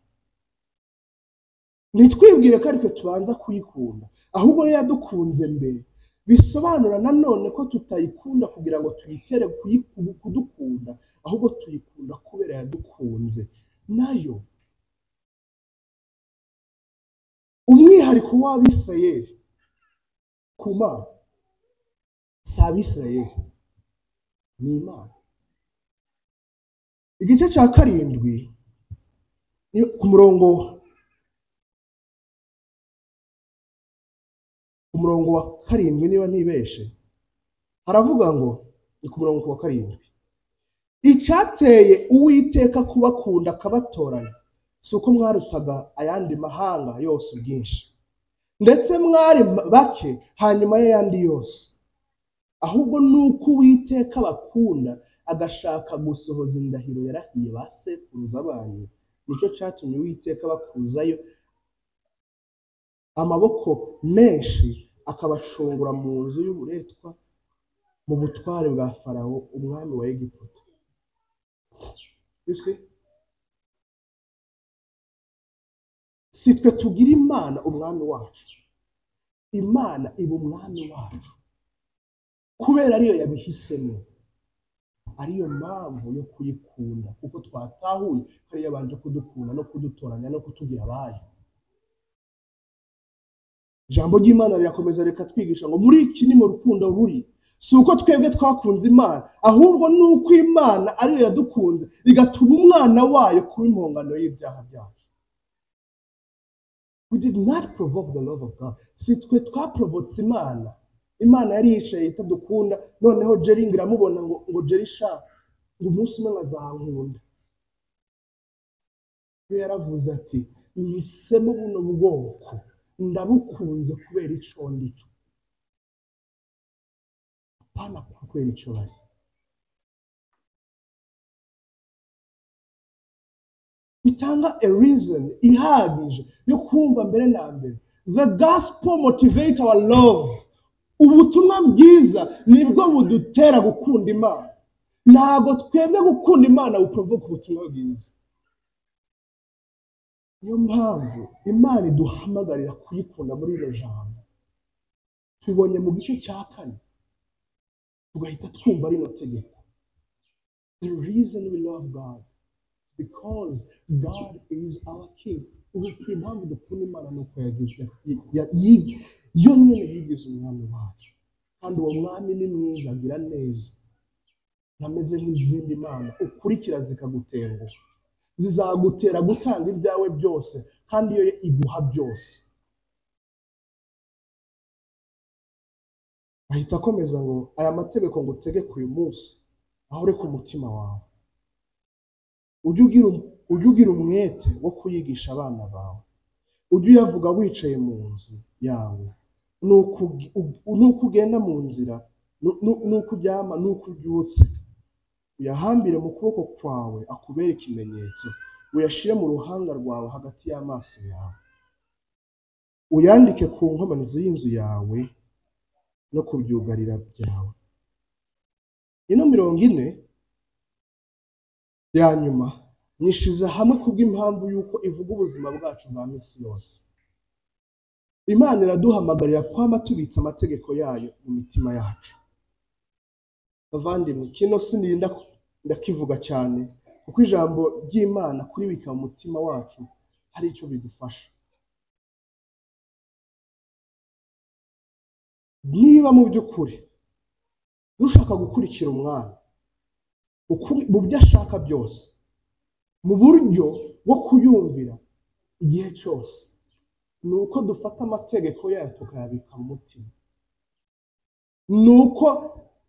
Ntitwibwire ko ariko tubanza kuyikunda, ahubwo yo yadukunze mbere. Bisobanura nanone ko tutayikunda kugira ngo tuyitere kudukunda, ahubwo tuyikunda kubera yadukunze. Nayo umwihariko w'Abisirayeli ku Mana si Abisirayeli, ni Imana. Igice cya 7 ku murongo wa 7 niba ntibeshe, haravuga ngo ni ku murongo wa 7: icyateye Uwiteka kubakunda akabatoranya si uko mwarutaga ayandi mahanga yose ubwinshi, ndetse mwari bake hanyuma y'ayandi yose, ahubwo nuko Uwiteka bakunda agashaka gusohoza indahiro yarahiye ba sekuruza banyu, nicyo cyatumye Uwiteka bakuzayo amaboko menshi akabacungura mu nzu y'uburetwa, mu butware bwa Farawo umwami wa Egiputa. You see? Si twe tugira Imana umwami wacu, Imana iba umwami wacu kubera ariyo yabihisemo, ariyo mpamvu yo kuyikunda, kuko twatahuye ko ariyo yabanje kudukunda no kudutoranya no kutugira abayo. Ijambo ry'Imana rirakomeza rikatwigisha ngo muri iki ni mu rukundo ruri, si uko twebwe twakunze Imana, ahubwo ni uko Imana ariyo yadukunze igatuma umwana wayo kuba impongano y'ibyaha byacu. We did not provoke the love of God. Si twe twaprovotse Imana. Imana yari yicaye itadukunda, noneho Jerry iramubona ngo Jerry sha, ngo umunsi umwe azankunda. Yo yaravuze ati mpisemo buno bwoko, ndabukunze kubera ico ndico, apana kubera ico bari. Bitanga a reason ihagije yo kumva mbere na mbere. The gospel motivate our love. Ubutumwa bwiza nibwo budutera gukunda Imana. Ntabwo twebwe gukunda Imana buprovoke ubutumwa bwiza. Niyo mpamvu Imana iduhamagarira kuyikunda muri iro jambo. Tubibonye mu gice cya 4, tugahita twumva rino tegeko. The reason we love God is because God is our King. Ubu impamvu dukunda Imana ni uko yagizwe yo nyine yigize umwami wacu, kandi uwo mwami ni mwiza, agira neza, ntameze nk'izindi mana ukurikira zikagutenguha, zizagutera gutanga ibyawe byose, kandi iyo iguha byose. Ahita akomeza ngo aya mategeko ngo utegeke uyu munsi ahore ku mutima wawe, ujye ugira umwete wo kuyigisha abana bawe, ujye uyavuga wicaye mu nzu yawe, nuko ugenda mu nzira, nuko uryama, nuko ubyutse, uyahambire mu kuboko kwawe akubere ikimenyetso, uyashire mu ruhanga rwawe hagati y'amaso yawe, uyandike ku nkomanizo y'inzu yawe no kubyugarira byawe. Ino 40 ya nyuma nishize hamwe kubw'impamvu yuko ivuga ubuzima bwacu bwa misi yose. Imana iraduhamagarira kwama tubitse amategeko yayo mu mitima yacu. Bavandimwe, kino sinirinda ndakivuga cyane, kuko ijambo ry'Imana kuribika mu mutima wacu hari icyo bidufasha. Niba mu by'ukuri dushaka gukurikira umwami mu byo ashaka byose, mu buryo bwo kuyumvira, igihe cyose ni uko dufata amategeko yayo tukayabika mu mutima, ni uko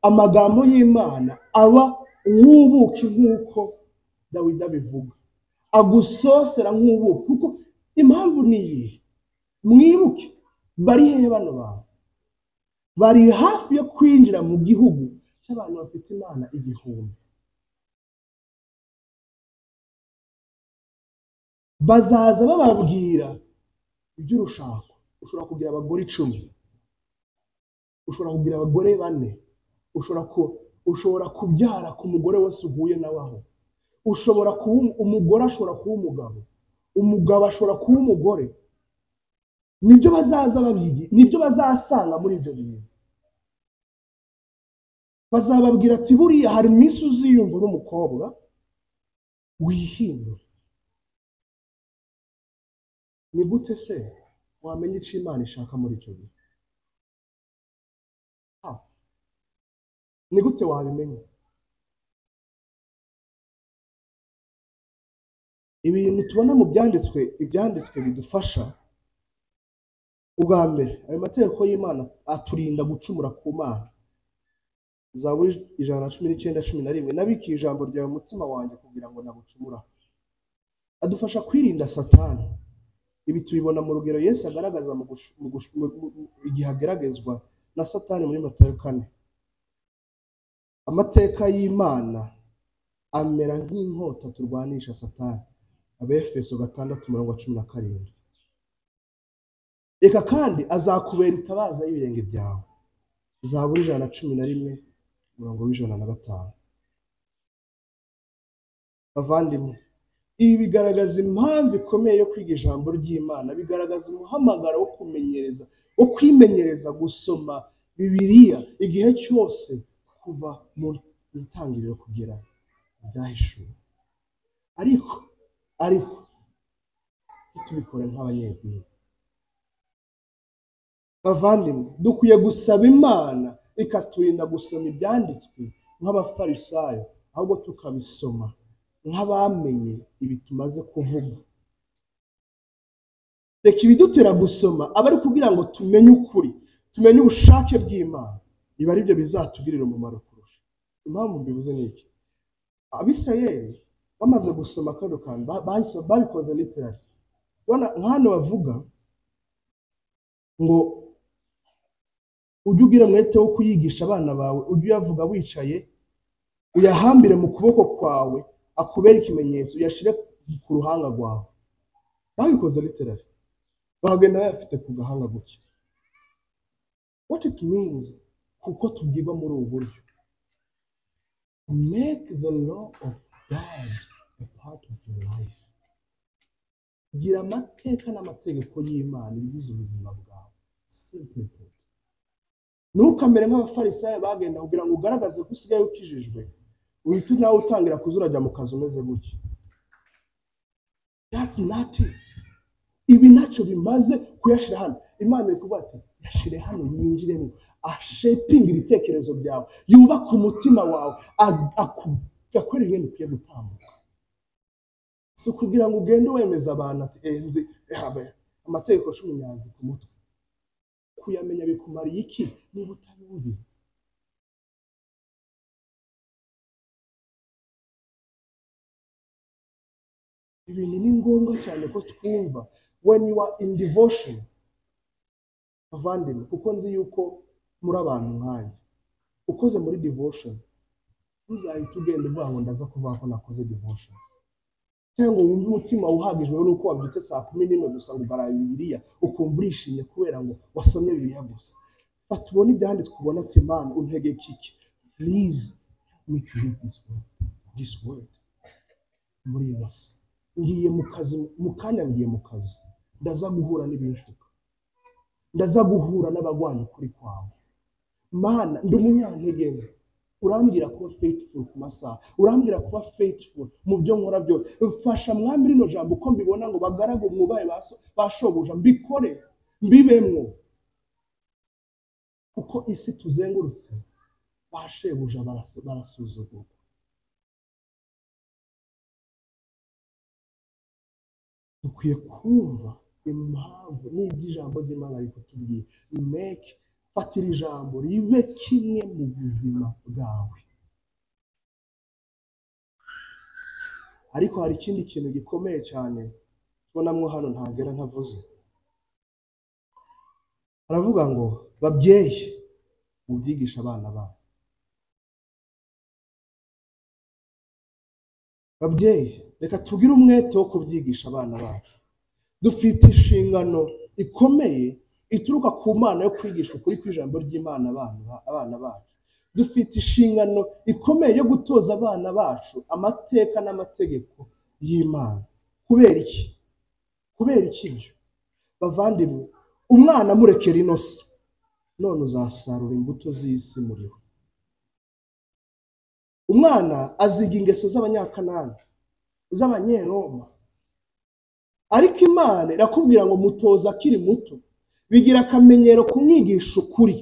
amagambo y'Imana aba nk'ubuki nk'uko Dawidi abivuga, agusosera nk'ubuki. Kuko impamvu ni iyihe? Mwibuke bari hehe bano bantu? Bari hafi yo kwinjira mu gihugu cy'abantu bafite Imana 1000. Bazaza bababwira iby'urushako. Ushobora kugira abagore 10, ushobora kugira abagore 4, ushobora kubyara ku mugore wese uhuye nawe aho, ushobora kuba umugore, ashobora kuba umugabo, umugabo ashobora kuba umugore. Nibyo bazaza babigi, nibyo bazasanga muri ibyo bintu. Bazababwira ati buriya hari iminsi uziyumva uri umukobwa wihindura. Ni gute se wamenya icyo Imana ishaka muri icyo gihe? Ni gute wabimenya? Ibintu tubona mu byanditswe, ibyanditswe bidufasha. Ubwa mbere, ayo mategeko y'Imana aturinda gucumura ku Mana. Zaburi 119:11, nabikiye ijambo ryawe mutima wanjye kugira ngo nagucumura. Adufasha kwirinda Satani. Ibi tubibona mu rugero Yesu agaragaza igihe ageragezwa na Satani muri Matayo 4. Amateka y'Imana amera nk'inkota turwanisha Satani. Abefeso 6:17. Reka kandi azakubera itabaza y'ibirenge byawe. Zaburi 111:105. Bavandimwe, ibi bigaragaza impamvu ikomeye yo kwiga ijambo ry'Imana, bigaragaza umuhamagaro wo kumenyereza, wo kwimenyereza gusoma Bibiliya igihe cyose kuva mu itangiriro kugera mu Byahishuwe. Ariko ntitubikore nk'abanyedini. Bavandimwe, dukwiye gusaba Imana ikaturinda gusoma ibyanditswe nk'abafarisayo, ahubwo tukabisoma nk'abamenye ibi tumaze kuvuga. Reka ibidutera gusoma aba ari kugira ngo tumenye ukuri, tumenye ubushake bw'Imana, biba ari byo bizatugirira umumaro kurusha. Impamvu mbivuze ni iki? Abisirayeli bamaze gusoma kano kantu babikoze literally. Ubona nk'hano bavuga ngo ujye ugira umwete wo kuyigisha abana bawe, ujye uyavuga wicaye, uyahambire mu kuboko kwawe, akubere ikimenyetso, uyashire ku ruhanga rwawe. Babikoze literally, bagenda bayafite ku gahanga gutya. What it means, kuko tubwirwa muri ubu buryo, make the law of God a part of your life. Gira amateka n'amategeko y'Imana ibigize ubuzima bwawe. Simply put, ntukamere nk'abafarisayo bagenda kugira ngo ugaragaze ko usigaye ukijijwe, uhita nawe utangira kuzurajya mu kazi umeze gutya. That's not it. Ibi ntacyo bimaze kuyashira hano. Imana iri kuvuga ati yashire hano, yinjiremo, ashepinga ibitekerezo byawe, yubake umutima wawe, akore ibintu ukwiye gutambuka. Si ukugira ngo ugende wemeza abantu ati nzi amategeko 10 nyazi ku mutwe. Kuyamenya bikumariye iki niba utayumviye? Ibintu ni ngombwa cyane ko twumva when you are in devotion. Bavandimwe, kuko nzi yuko muri abantu nkanjye, ukoze muri devotion ntuzahite ugenda uvuga ngo ndaza kuvuga ko nakoze devotion, cyangwa wumve umutima uhagijwe nuko wabyutse saa 11 gusa ngo ugaraye Bibiliya ukumva urishimye kubera ngo wasomye Bibiliya gusa. Fata ubone ibyanditswe, ubone ati Mana untegeka iki, please help me to read this word. Muri ino si ngiye mu kazi, mu kanya ngiye mu kazi, ndaza guhura n'ibinshuka, ndaza guhura n'abagwanya ukuri kwawe. Mana ndi umunyantege nke, urambwira kuba faithful ku masaha, urambwira kuba faithful mu byo nkora byose. Mfasha mwami rino jambo uko mbibona ngo bagaragu mwubahe bashobuja, mbikore mbibemwo, kuko isi tuzengurutse bashebuja barasuzugurwa. Dukwiye kumva impamvu n'ibyo ijambo ry'Imana rikutubwiye. Make fatira ijambo ribe kimwe mu buzima bwawe. Ariko hari ikindi kintu gikomeye cyane tubonamwo hano ntagera ntavuze. Aravuga ngo babyeyi mubyigisha abana banyu. Babyeyi reka tugire umwete wo kubyigisha abana bacu. Dufite inshingano ikomeye ituruka ku Mana yo kwigisha ukuri kw'ijambo ry'Imana abana bacu. Dufite inshingano ikomeye yo gutoza abana bacu amateka n'amategeko y'Imana. Kubera iki? Kubera iki ibyo? Bavandimwe, umwana murekera ino si, none uzasarura imbuto z'isi muri we. Umwana aziga ingeso z'abanyakanani, z'abanyeroma. Ariko Imana irakubwira ngo mutoza akiri muto, bigira akamenyero kumwigisha ukuri.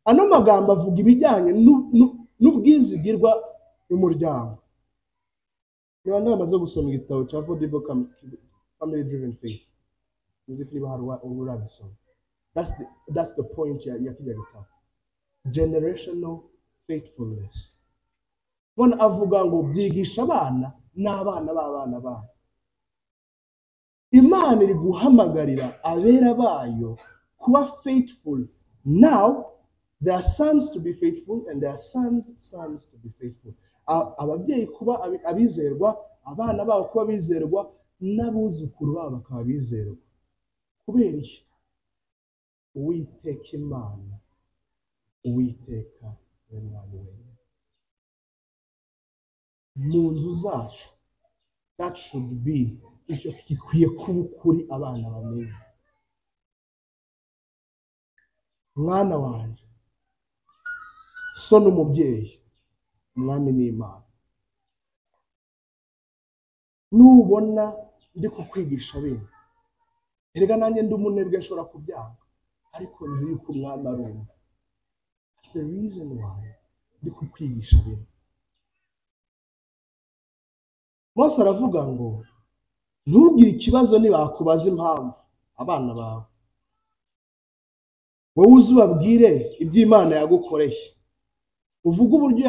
Ano magambo avuga ibijyanye n'ubwizigirwa mu muryango. Niba bamaze gusoma igitabo cya Affordable Family Driven Faith, nzi ko niba hari uragisoma. That's the point ya kijya gitabo. Generational faithfulness. Bona avuga ngo byigisha abana n'abana b'abana banyu. Imana iri guhamagarira abera bayo kuba faithful now, their sons to be faithful and their sons' sons to be faithful. Ababyeyi kuba abizerwa, abana babo kuba abizerwa, n'abuzukuru babo bakaba abizerwa. Kubera iki? Uwiteka Imana, Uwiteka we Mwami wenyine. Mu nzu zacu, that should be icyo gikwiye kuba ukuri abana bamenye. Mwana wanjye, so n'umubyeyi, umwami ni Imana. Nubona ndi kukwigisha bino, erega nanjye ndi umunebwe nshobora kubyanga, ariko nzi yuko umwami ari umwe. That's the reason why ndi kukwigisha bino. Mose aravuga ngo ntugire ikibazo nibakubaza impamvu abana bawe, wowe uzi ubabwire iby'Imana yagukoreye, uvuge uburyo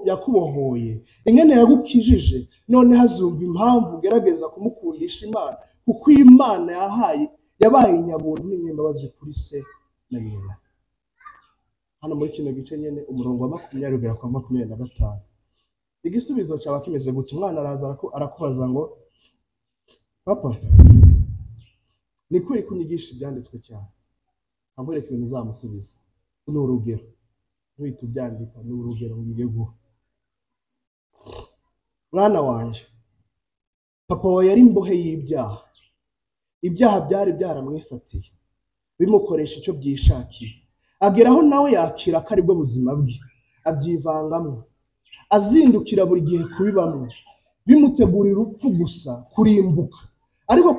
yakubohoye, ingene yagukijije, none hazumva impamvu ugerageza kumukundisha Imana, kuko Imana yahaye yabaye nyabuntu n'inyembabazi kuri se na nyina. Hano muri kino gice nyene umurongo wa 20 ugera kwa 25. Igisubizo cyaba kimeze gute? Umwana araza arakubaza ngo papa, ni kuri kunyigisha ibyanditswe cyane, nkwereka ibintu uzamusubiza. Ni urugero, ntuhite ubyandika, ni urugero ngiye guha. Mwana wanjye, papa wawe yari imbohe y'ibyaha. Ibyaha byari byaramwifatiye, bimukoresha icyo byishakiye, ageraho nawe yakira ko aribwo buzima bwe, abyivangamo, azindukira buri gihe kubibamwo, bimutegurira urupfu gusa, kurimbuka. Ariko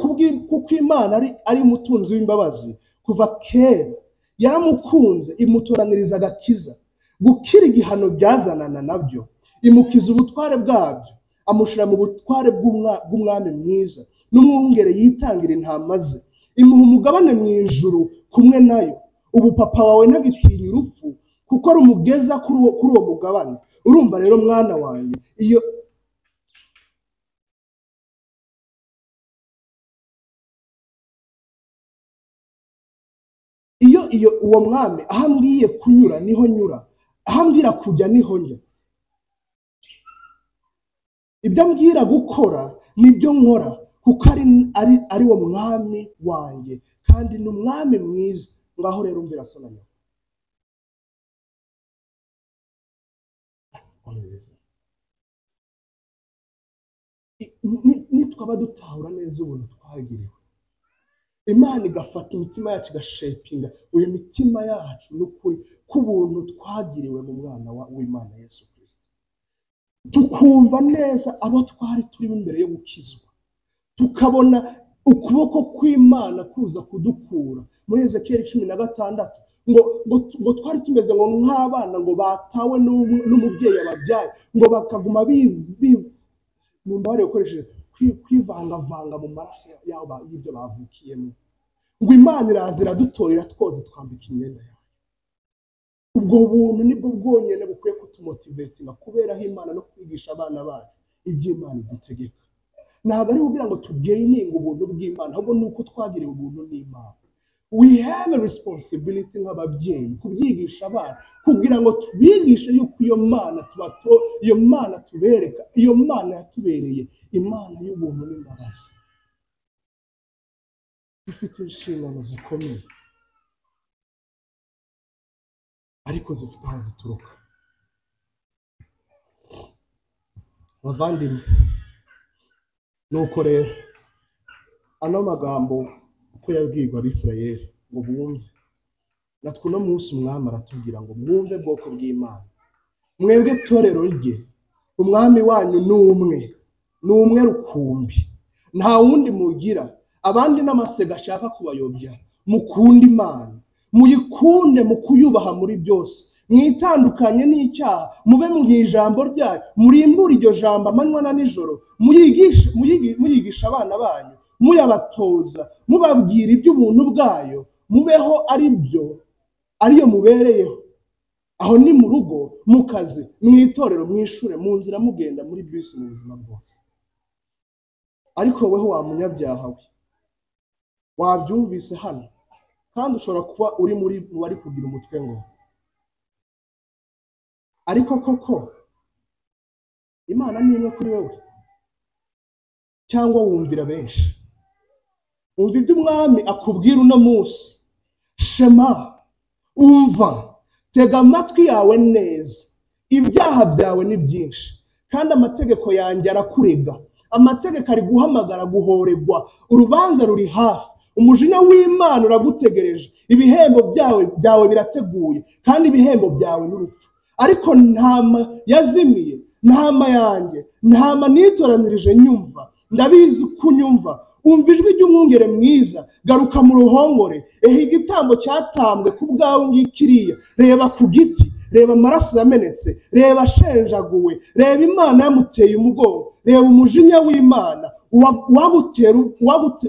kuko Imana ari umutunzi w'imbabazi, kuva kera yaramukunze, imutoraniriza agakiza, gukira igihano byazanana nabyo, imukiza ubutware bwabyo, amushira mu butware bw'umwami mwiza, n'umwungere yitangira intama ze, imuha umugabane mu ijuru kumwe nayo. Ubu papa wawe ntagitinya urupfu, kuko rumugeza kuri uwo mugabane. Urumva rero mwana wanjye, iyo iyo uwo mwami aho ambwiye kunyura niho nyura, aho ambwira kujya niho njya, ibyo ambwira gukora nibyo nkora, kuko ari wo mwami wanjye, kandi ni umwami mwiza. Ngaho rero umvira so na nyoko. Nitwaba dutahura neza ubuntu twagiriwe, Imana igafata imitima yacu igashepinga uyu mitima yacu n'ukuri k'ubuntu twagiriwe mu mwana w'Imana Yesu Kristo, tukumva neza abo twari turimo imbere yo gukizwa, tukabona ukuboko kw'Imana kuza kudukura. Muri Ezekiel 16 ngo twari tumeze ngo nk'abana ngo batawe n'umubyeyi ababyaye, ngo bakaguma mumbare ukoresheje kwivangavanga mu maraso yabo y'ibyo bavukiyemo. Ngo Imana iraza iradutorera twoze twambika imyenda yayo. Ubwo buntu nibwo bwonyene bukwiye kutumotivatinga kuberaho Imana no kwigisha abana bacu iby'Imana idutegeka. Ntabwo ari kugira ngo tugaininge ubuntu bw'Imana, ahubwo ni uko twagiriwe ubuntu n'Imana. We have a responsibility nk'ababyeyi kubyigisha abana, kugira ngo tubigishe yuko iyo Mana tubato, iyo Mana tubereka, iyo Mana yatubereye Imana y'ubuntu n'imbabazi. Dufite inshingano zikomeye, ariko zifite aho zituruka. Bavandimwe, nuko rero ano magambo uko yabwirwa Abisirayeli ngo bumve, natwe uno munsi umwami aratubwira ngo mwumve bwoko bw'Imana, mwebwe torero rye, umwami wanyu ni umwe, ni umwe rukumbi, nta wundi mugira, abandi n'amasega ashaka kubayobya. Mukunde Imana, muyikunde mu kuyubaha muri byose, mwitandukanye n'icyaha, mube mu ijambo ryayo, murimbure iryo jambo amanywa na nijoro, muyigisha abana banyu, muyabatoza, mubabwira iby'ubuntu bwayo, mubeho ari byo ariyo mubereyeho. Aho ni mu rugo, mu kazi, mu itorero, mu ishure, mu nzira mugenda, muri bisi, mu buzima bwose. Ariko weho wa munyabyaha we, wabyumvise hano, kandi ushobora kuba uri muri bari kugira umutwe ngo ariko koko Imana ni imwe kuri wewe, cyangwa wumvira benshi? Umva ibyo umwami akubwira uno munsi. Shema, umva, tega amatwi yawe neza. Ibyaha byawe ni byinshi, kandi amategeko yanjye arakurega. Amategeko ari guhamagara guhoregwa, urubanza ruri hafi, umujinya w'Imana uragutegereje, ibihembo byawe birateguye, kandi ibihembo byawe n'urupfu. Ariko ntama yazimiye, ntama yanjye, ntama nitoranirije nyumva, ndabizi kunyumva. Umva ijwi ry'umwungere mwiza, garuka mu ruhongore, ehe igitambo cyatambwe ku bwawe ngikiriya. Reba ku giti, reba amaraso yamenetse, reba ashenjaguwe, reba Imana yamuteye umugongo, reba umujinya w'Imana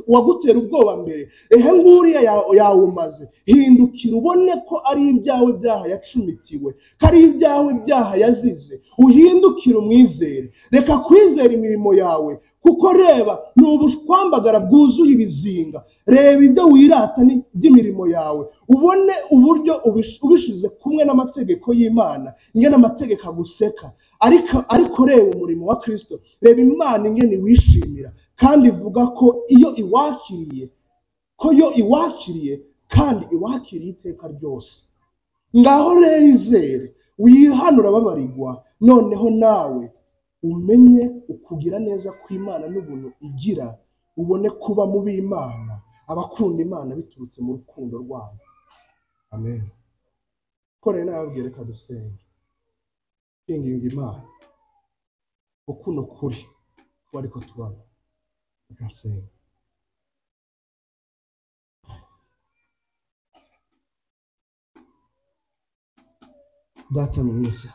uwagutera ubwoba mbere, ehe nguriya yawumaze. Hindukira ubone ko ari ibyawe byaha yacumitiwe, ko ari ibyawe byaha yazize. Uhindukire umwizere, reka kwizera imirimo yawe, kuko reba ni ubushwambagara bwuzuye ibizinga. Reba ibyo wirata by'imirimo yawe, ubone uburyo ubishize kumwe n'amategeko y'Imana, ingene amategeko aguseka. Ariko reba umurimo wa Kristo, reba Imana ingene wishimira, kandi ivuga ko iyo iwakiriye, ko yo iwakiriye, kandi iwakiriye iteka ryose. Ngaho rero izere, wihanura babarigwa, noneho nawe umenye ukugira neza kw'Imana n'ubuntu igira, ubone kuba mu b'Imana, abakunda Imana biturutse mu rukundo rwayo. Amen. Ko rero nababwira, reka dusenge twinginga Imana ukuno kuri kuba ariko tubana. Reka nsenge. Data mwiza,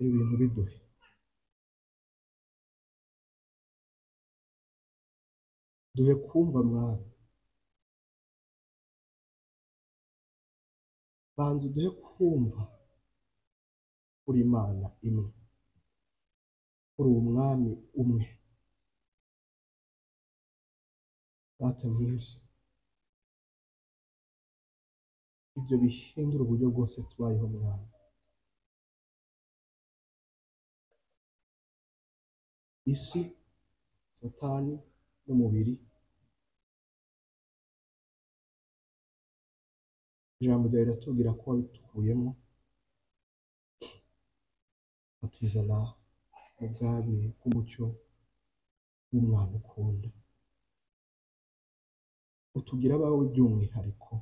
ibintu biduhe, duhe kumva Mwami, banza uduhe kumva uri Imana imwe, uri umwami umwe. Data mwiza, ibyo bihindura uburyo bwose tubayeho Mwami. Isi, Satani n'umubiri, ijambo ryawe riratubwira ko wabitukuyemo, atuzana mu bwami bw'umucyo w'umwana ukunda, utugira abawe by'umwihariko.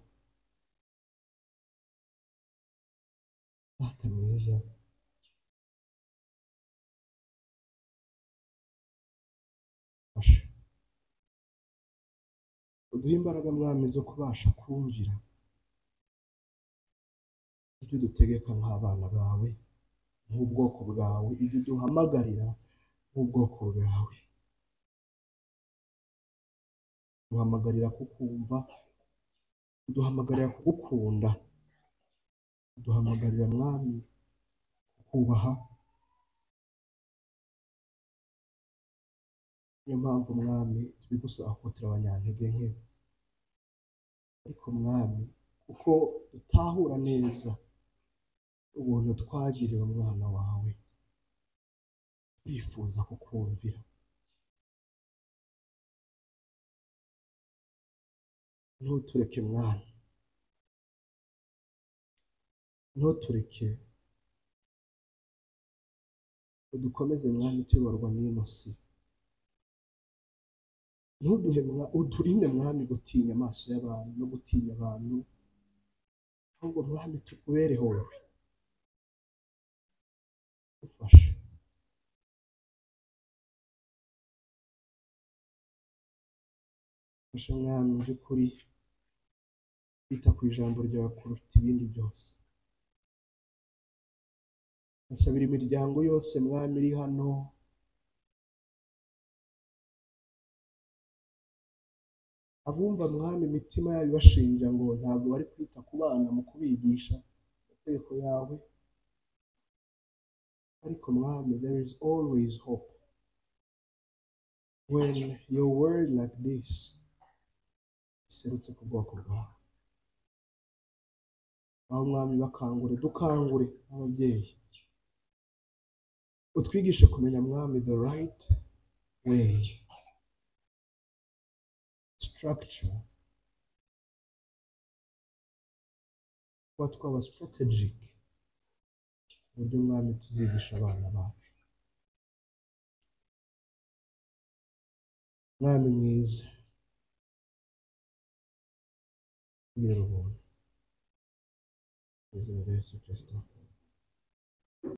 Data mwiza, fasha Uduhe imbaraga Mwami zo kubasha kumvira ibyo udutegeka nk'abana bawe, nk'ubwoko bwawe, ibyo uduhamagarira nk'ubwoko bwawe. Duhamagarira kukumva, uduhamagarira kugukunda, uduhamagarira Mwami kukubaha. Niyo mpamvu Mwami tubigusaba kuko turi abanyantege nke, ariko Mwami kuko dutahura neza ubuntu twagiriwe umwana wawe, turifuza kukumvira. Ntutureke Mwami, ntutureke, udukomeze Mwami tuyoborwa n'ino si. Ntuduhe, uturinde Mwami gutinya amaso y'abantu no gutinya abantu, ahubwo Mwami tukubereho wowe. Dufashe. Dufashe Mwami mu by'ukuri kwita ku ijambo ryawe kuruta ibindi byose. Ndasabira imiryango yose Mwami iri hano, abumva Mwami imitima yabo ibashinja ngo ntabwo bari kwita ku bana mu kubigisha amategeko yawe, ariko Mwami there is always hope when your word like this iserutse ku bwoko bwawe. Aho Mwami bakangure, dukangure ababyeyi, utwigishe kumenya Mwami the right way, structure, kuba twaba strategic uburyo Mwami tuzigisha abana bacu. Mwami mwiza, tugirire ubuntu mu izina rya Yesu Kristo.